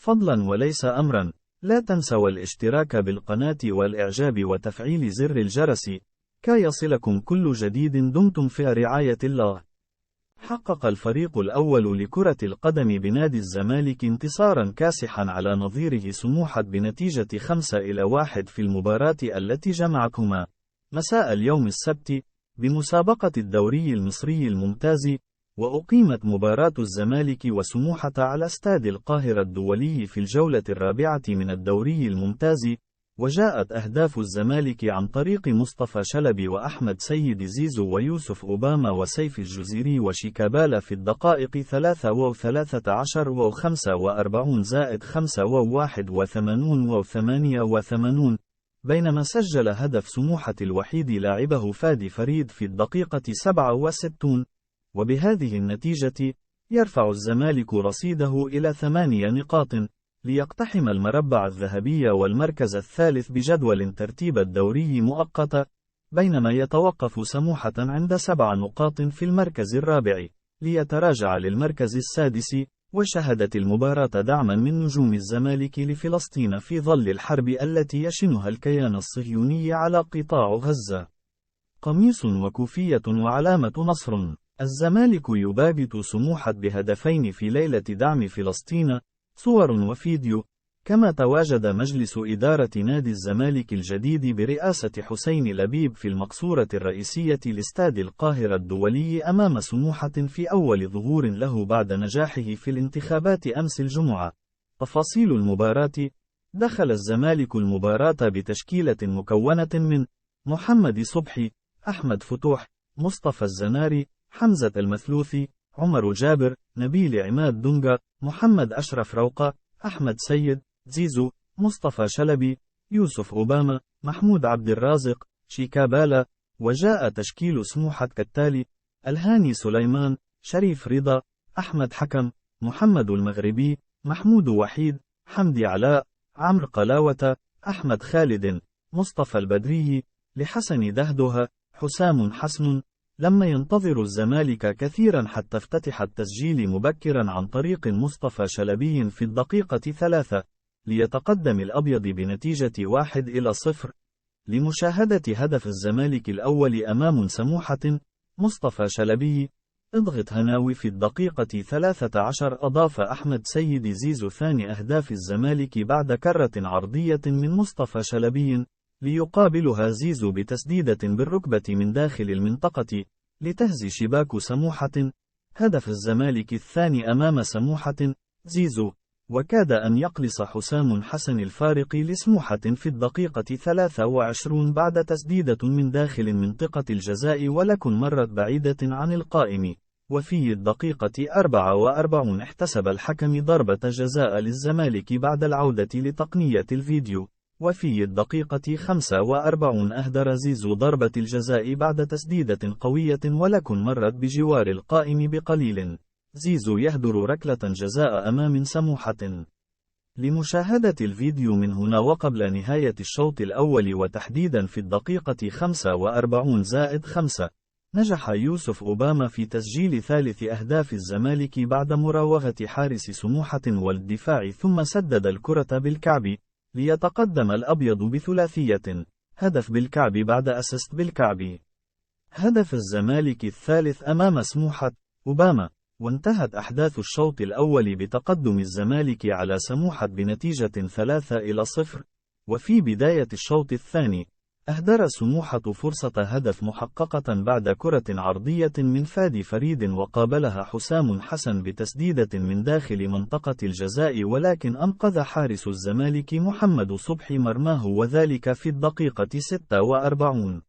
فضلا وليس أمرا، لا تنسوا الاشتراك بالقناة والإعجاب وتفعيل زر الجرس، كي يصلكم كل جديد. دمتم في رعاية الله. حقق الفريق الأول لكرة القدم بنادي الزمالك انتصارا كاسحا على نظيره سموحة بنتيجة 5-1 في المباراة التي جمعتهما مساء اليوم السبت بمسابقة الدوري المصري الممتاز. وأقيمت مباراة الزمالك وسموحة على استاد القاهرة الدولي في الجولة الرابعة من الدوري الممتاز، وجاءت أهداف الزمالك عن طريق مصطفى شلبي وأحمد سيد زيزو ويوسف أوباما وسيف الجزيري وشيكابالا في الدقائق 3 و13 و45 زائد 5 و81 و88، بينما سجل هدف سموحة الوحيد لاعبه فادي فريد في الدقيقة 67. وبهذه النتيجة يرفع الزمالك رصيده إلى 8 نقاط، ليقتحم المربع الذهبي والمركز الثالث بجدول ترتيب الدوري مؤقتا، بينما يتوقف سموحة عند 7 نقاط في المركز الرابع، ليتراجع للمركز السادس. وشهدت المباراة دعما من نجوم الزمالك لفلسطين في ظل الحرب التي يشنها الكيان الصهيوني على قطاع غزة. قميص وكوفية وعلامة نصر. الزمالك يباغت سموحة بهدفين في ليلة دعم فلسطين، صور وفيديو. كما تواجد مجلس إدارة نادي الزمالك الجديد برئاسة حسين لبيب في المقصورة الرئيسية لاستاد القاهرة الدولي أمام سموحة في أول ظهور له بعد نجاحه في الانتخابات أمس الجمعة. تفاصيل المباراة: دخل الزمالك المباراة بتشكيلة مكونة من محمد صبحي، أحمد فتوح، مصطفى الزناري، حمزة المثلوثي، عمر جابر، نبيل عماد دونجا، محمد أشرف روقة، أحمد سيد زيزو، مصطفى شلبي، يوسف أوباما، محمود عبد الرازق، شيكابالا. وجاء تشكيل سموحة كالتالي: الهاني سليمان، شريف رضا، أحمد حكم، محمد المغربي، محمود وحيد، حمدي علاء، عمرو قلاوة، أحمد خالد، مصطفى البدري، لحسن دهدها، حسام حسن. لما ينتظر الزمالك كثيرا حتى افتتح التسجيل مبكرا عن طريق مصطفى شلبي في الدقيقة 3، ليتقدم الأبيض بنتيجة 1-0. لمشاهدة هدف الزمالك الأول أمام سموحة، مصطفى شلبي، اضغط هناوي. في الدقيقة 13 أضاف أحمد سيد زيزو ثاني أهداف الزمالك بعد كرة عرضية من مصطفى شلبي، ليقابلها زيزو بتسديدة بالركبة من داخل المنطقة، لتهز شباك سموحة. هدف الزمالك الثاني أمام سموحة، زيزو. وكاد أن يقلص حسام حسن الفارق لسموحة في الدقيقة 23 بعد تسديدة من داخل منطقة الجزاء، ولكن مرت بعيدة عن القائم. وفي الدقيقة 44 احتسب الحكم ضربة جزاء للزمالك بعد العودة لتقنية الفيديو. وفي الدقيقة 45 أهدر زيزو ضربة الجزاء بعد تسديدة قوية، ولكن مرت بجوار القائم بقليل. زيزو يهدر ركلة جزاء أمام سموحة. لمشاهدة الفيديو من هنا. وقبل نهاية الشوط الأول وتحديدا في الدقيقة 45+5، نجح يوسف أوباما في تسجيل ثالث أهداف الزمالك بعد مراوغة حارس سموحة والدفاع، ثم سدد الكرة بالكعب، ليتقدم الأبيض بثلاثية، هدف بالكعب بعد assist بالكعب. هدف الزمالك الثالث أمام سموحة، أوباما. وانتهت أحداث الشوط الأول بتقدم الزمالك على سموحة بنتيجة 3-0. وفي بداية الشوط الثاني، أهدر سموحة فرصة هدف محققة بعد كرة عرضية من فادي فريد، وقابلها حسام حسن بتسديدة من داخل منطقة الجزاء، ولكن أنقذ حارس الزمالك محمد صبحي مرماه، وذلك في الدقيقة 46.